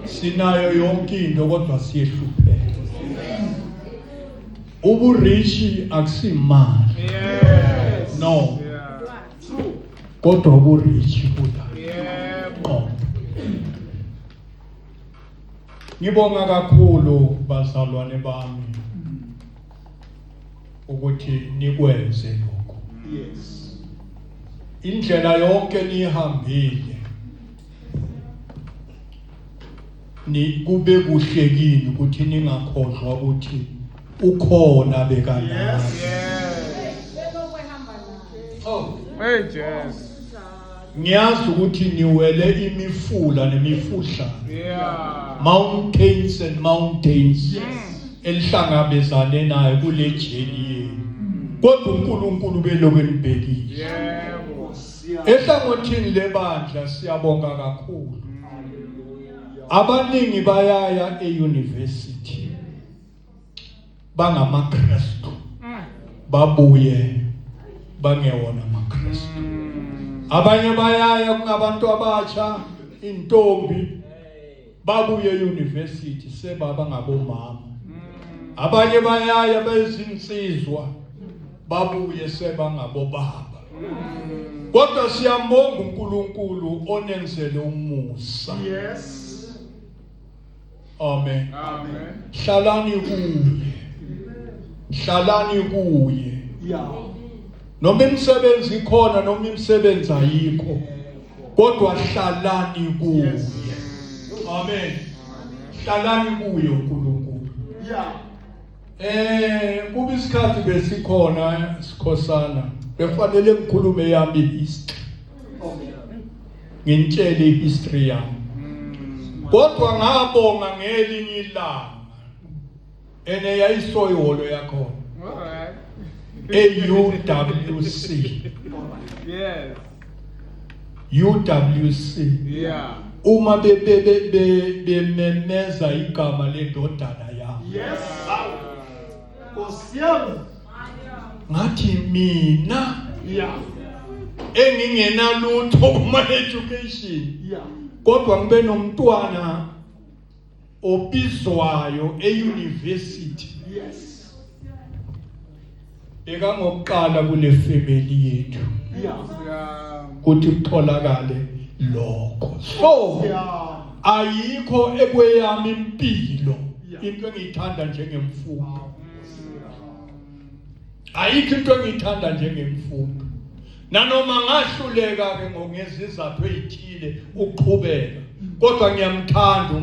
Sinayo yonke into kodwa siyehlupheka. Uburishi akusimali. Yes. No. Yeah. Kodwa uburishi kula. Yebo. Qonda. Ngibonga kakhulu bazalwane bami ukuthi nikwenze lokho. Yes. Indlela yonke nihambile ni kube kuhle kini ukuthi ningakhohlwa ukuthi ukhona bekanani. Yes. Oh. Hey Jesu. Ngiyazi ukuthi niwele imifula nemifudlana. Yeah. Mountains and mountains. Elihlangabezane nayo kule journey yenu. Kodwa uNkulunkulu belokhu enibhekile. Yebo. Ehlangothini lebandla siyabonga kakhulu. Abaningi bayaya euniversity. BangamaKristu. Babuye bangewona amaKristu. Abanye bayaya kungabantu abatsha, intombi babuye euniversity sebaba ngabomama. Abanye bayaya bezinsizwa babuye sebangabobaba. Kodwa siyambonga uNkulunkulu onenzele umusa. Yes. Amen. Amen. Hlalani kuye. Hlalani kuye. Yeah. Noma imisebenzi ikhona noma imisebenzi ayikho. Kodwa hlalani kuye. Amen. Hlalani kuye uNkulunkulu. Yeah. Kuba isikhathi besikhona sikhosana. Befanele ngikhulume yami history. Okay. Ngintshele history yami. Kodwa ngabonga ngelinye ilanga. Ene yayisoyiholo yakhona. All right. AUWC. Yes. UWC. Yeah. Uma bebe bememeza igama lendodana yami. Yes. Nkosi yami. Ngathi mina Yeah. engingenalutho kuma education Yeah. kodwa ngibe nomntwana obizwayo euniversity. Yes. Bekangokuqala kule family yethu Yeah. Yeah. ukuthi kutholakale lokho. So Yeah. ayikho ekweyami impilo Yeah. into engiyithanda njengemfundo. Ayikho into engiyithanda njengemfundo. Nanoma ngahluleka ke ngezizathu ezithile ukuqhubeka, kodwa ngiyamthanda.